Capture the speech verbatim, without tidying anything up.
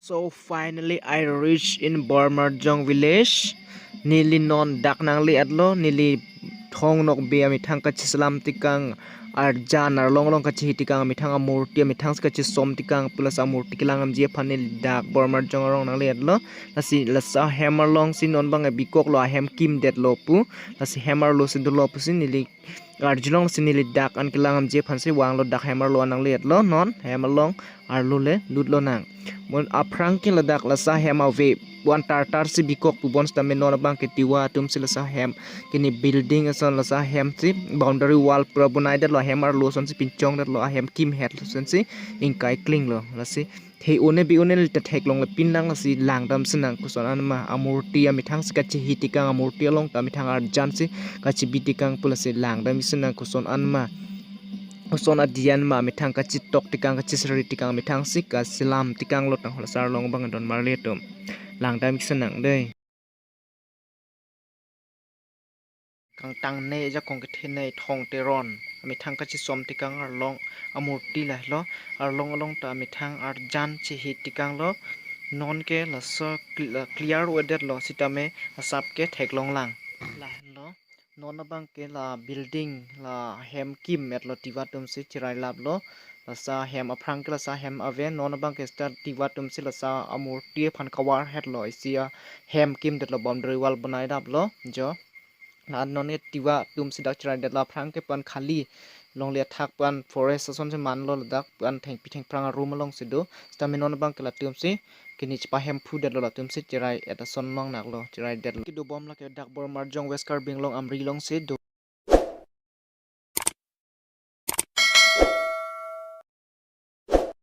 So finally I reach in Bormarjong village. Neli non dak nangle-etlo, neli thong nokbe amethang kacheselam tekang arjan arlong along kachehi tekang amethang amurti amethang si kachesom tekang pu lasi amurti kelang damji aphan neli dak Bormarjong arong nangle-etlo. Lasi laso ahem arlong si non abang bikoklo, ahem kimdetlo pu. Lasi hem arlo si dolo pusi neli arjulong si neli dak an kelang damji aphan si vanglo, dak hem arlo an nangle-etlo, non hem along arlo le lutlonang. Mo aphrang ke ladak laso ahem ave pu an tartar si bikok pu bonsitame non abang ke Tiwa atum si laso ahem kini building ason laso ahem si boundary wall pura bonaidetlo, hem arlo ason si pinchongdetlo, ahem kimhet ason si ingkai klinglo. Lasi the-un-e bi-un-e ta theklongle pinlang, lasi langdam sinang koson an ma amurti amethang si kachehi tekang, amurti along ta amethang arjan si kachebi tekang pu lasi langdam sinang koson an ma, koson adi an ma amethang kachetok tekang, kacheseri tekang amethang si kacheselam tekanglo tang holasar along abang don marli atum. Langdam sinang dei. Kangtang ne ajakong kethe ne Thong Teron amethang kachesom tekang arlong amurti lahelo, arlong along ta amethang arjan chehi tekanglo. Non ke laso cl-, clear vedetlo sitame asap ke theklonglang. Lahelo non abang ke la building, la hem kimdetlo, Tiwa atum si cherai laplo. Laso ahem aphrang ke laso ahem ave, non abang ke sita Tiwa atum si laso amurti aphan kavarhetlo, isi ahem kimdetlo, boundary wall bonaidaplo jo. La non ke Tiwa atum si dak cheraidetlo, aphrang ke pu an khali longle athak pu an forest ason si manlo, ladak pu an thengpi thengphrang arum along si do. Sitame non abang ke latum si kini chepahemphudetlo, latum si cherai-et ason longnaklo, cheraidetlo. Kedobom lake dak Bormarjong, West Karbi Anglong, Amri along si do.